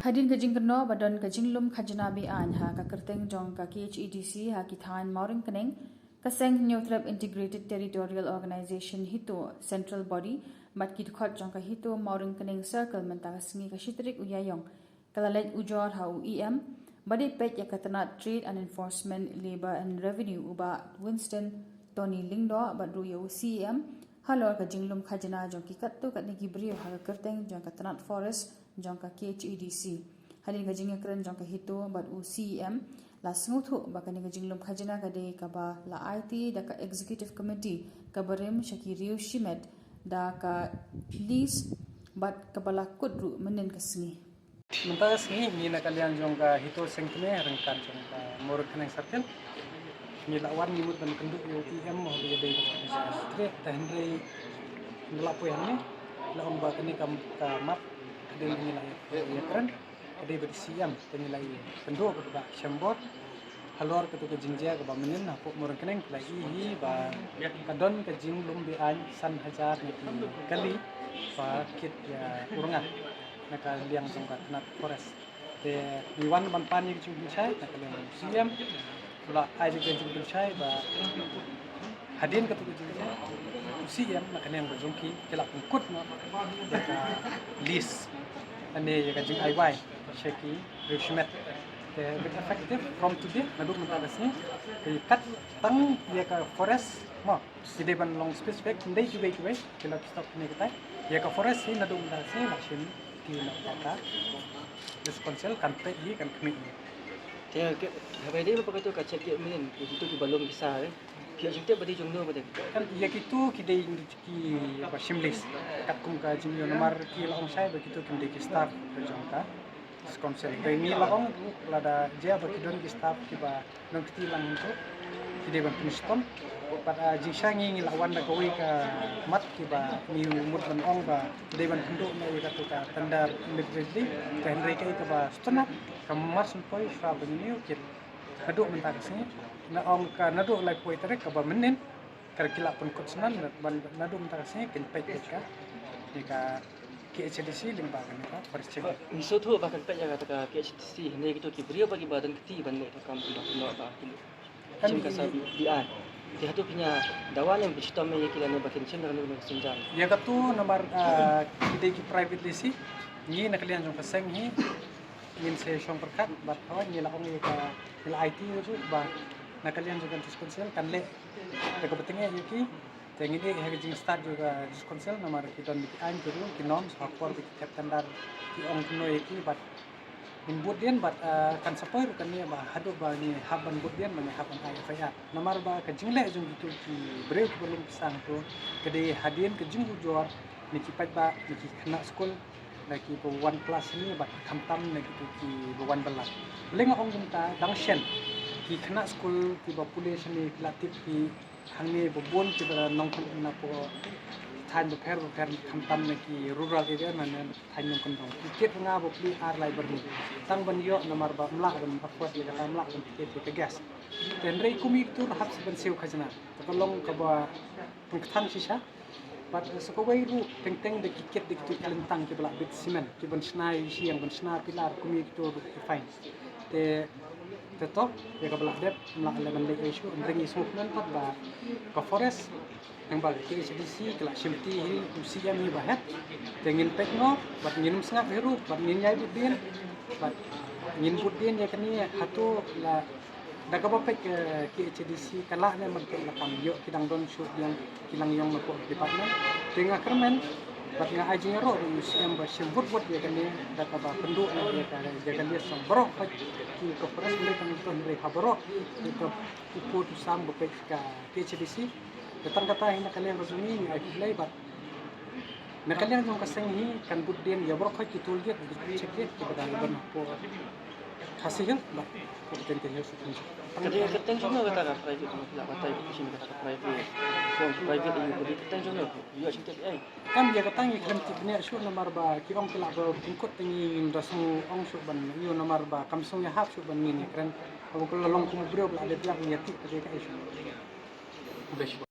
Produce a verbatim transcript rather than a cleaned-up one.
Hadien ka jingkynnoh ba don ka jinglum khajna be-aiñ ha ka kyrteng jong ka K H A D C ha ki thaiñ Mawryngkneng, ka seng Hynñiewtrep Integrated Territorial Organization HITO Central Body bad ki dkhot jong ka HITO Mawryngkneng Circle mynta ka sngi ka shi tarik u Ïaïong ka la leit ujor ha u E M ba dei peit ïa ka tnat Trade and Enforcement, Labour and Revenue u Bah Winston Tony Lyngdoh bad ruh ïa u C E M halor ka jinglum khajna jong ki katto katne ki briew ha ka kyrteng jong ka tnat Forest jong ka K H A D C. Hadien ka jingïakren jong ka HITO bad u C E M la sngewthuh ba kane ka jinglum khajna ka dei kaba la aiti da ka Executive Committee kaba rim sha ki riew shimet da ka lease bad kaba la kut ruh mynnin ka sngi. Mynta ka sngi ngi na ka liang jong ka HITO Seng Kmie ryngkat jong ka Mawryngkneng Circle ngi la wan, ngi mut ban kynduh ïa u E M mo ïa dei ka Secretary, te hynrei ngi la poi hangne la ong ba kane ka, ka mat ka dei ngi la ïakren ka dei bad C E M, te ngi la ïakynduh bad ka Bah Shembor halor katu ka jingjia kaba mynnin hapoh Mawryngkneng, la ïohi ba ka don ka jinglum be-aiñ san hajar na ki kali ba kit ïa u rnga na ka liang jong ka tnat Forest. Te ngi wan ban pan ïa ka jingpynshai na ka liang C E M, la ai ïa ka jingpynshai ba hadien katu ka jingpynshai, u C E M na ka liang ba jong ki ki la pynkut noh ïa ka lease lane ïa ka jingai wai sha ki riew shimet. Te with effective from today, naduh mynta ka sngi, ki kat tang ïa ka Forest mo, ki dei ban long specific, ym dei kiwei kiwei, ki la stop ne katai. Ïa ka Forest hi naduh mynta ka sngi la shim ki na ka District Council, kan peit hi, kan khmih hi. Te ka, haba dei ba ka tu ka check gate mynnin, ki tu ki ba lum ki sa, eh. Ki jingtip ba dei jong no ba dei. Kan ïa kitu ki dei ki ba shim lease. Katkum ka jingïoh namar ki la ong shai ba kitu kim dei ki staff jong ka District Council. Te ngi la ong lada jia ba ki don ki staff kiba nongkti lang hangtu, ki dei ban pynshitom. Bad, ah, jingshai ngi, ngi la wan da kawei ka mat kiba ngi mut ban ong ba dei ban pynduh noh ïa katu ka tender immediately. Te hynrei kaei kaba sngewtynnat, ka March poi shuwa ba ngi ïoh kit naduh mynta ka sngi, na ong ka naduh laiphew tarik kaba mynnin, ka ki la pynkut sngewtynnat, ban naduh mynta ka sngi kin peit peit ka ïa ka K H A D C lyngba kane ka Forest check. Ngi sngewthuh ba kan peit ïa kata ka K H A D C, hynrei kito ki briew ba kiba don kti ban leh ka kam ba ki leh ba ki leh. Kan shim ka sa bi, bi ai. Te hato phi ïa dawa ne ba shitom ïa ki lane ba kin shim da kane ka synjam. Ïa katu namar, ah, ki dei ki private lease, ngi na ka liang jong ka seng hi ngin sa shong pyrkhat bad hawa ngi la ong ïa ka, ngi la aiti ruh ba na ka liang jong ka District Council kan leh da kaba tyngeh ïa ki. Te ngin ïeh ha ka jingstad jong ka District Council namar ki don ki aiñ ki rule ki norms ha por ba ki thep tender ki ong kumno ïa ki bad ngin bud dien bad, ah, kan sa poi ruh kane ba haduh ba ngi hap ban bud dien ba ngi hap ban ai F I R. Namar ba ka jingleh jong kitu ki briew kiba lum ki sa hangtu ka dei hadien ka jingujor na ki paidbah, na ki khynnah skul, na kiba wan klas hangne bad khamtam na kitu kiba wan bylla. Balei nga ong kumta, dang shen ki khynnah skul kiba pule shane ki la tip ki hangne ba bun kiba nongkynmaw na ki thaiñ bapher bapher, khamtam na ki rural area, na ne thaiñ nongkyndong. Ki kit nga ba pli ar lai byrni tang ban ïoh namar ba ym lah ban afford ïa kata, ym lah ban kit ïa ka gas. Te hynrei kum ïa kitu hap sa ban siew khajna. Te ka long kaba pynkthang shisha. Bad sa kawei ruh teng teng da ki kit da kitu ki lyntang kiba la bit cement, kiban shna ïa shi ïang, ban shna pilar, kum ïa kitu ruh ki fine. Te, te to ïa kaba la dep, ym lah leh ban leh ei shuh, hynrei ngi sngewkmen pat ba ka Forest, nangba ka K H A D C ka la shimti hi u C M hi ba het. Te ngin peit noh bad ngin ym sngap hi ruh bad ngin ïai bud dien bad ngin bud dien ïa kane hato la da kaba peit ka K H A D C ka lah ne ban peit la kam ïoh ki dang don shuh ïang ki lang ïong na pdeng department. Te nga kyrmen bad nga ai jingïaroh ïa u C M ba shim bud bud ïa kane da kaba pynduh ïa ka, ïa ka list jong baroh ka, ki ka Forest, hynrei tang ito hynrei ha baroh ïa ka u pud u sam ba peit ka K H A D C. Te tang kata hi na ka liang ka jong ngi ngi ai khublei bad na ka liang jong ka seng hi kan bud dien ïa baroh ka ki toll gate, ki check gate kiba dang ban hapoh Khasi Hills bad hapoh Jaintia Hills. Ka dei ka kyrteng jong no kata ka private, ka la batai ka shin kata ka private. Ka private ïa ka dei kyrteng jong no. Ïa shin te ai. Em, ïa kata ngi khlem tip bniah shuh namar ba ki ong ki lah ba pynkut, te ngi ngim da sngew ong shuh ban ïoh namar ba kam sngew ïahap shuh ban ngin ïakren. Haba ka la long kum u briew ba la dep ïap ngi ïatip ka dei kaei shuh.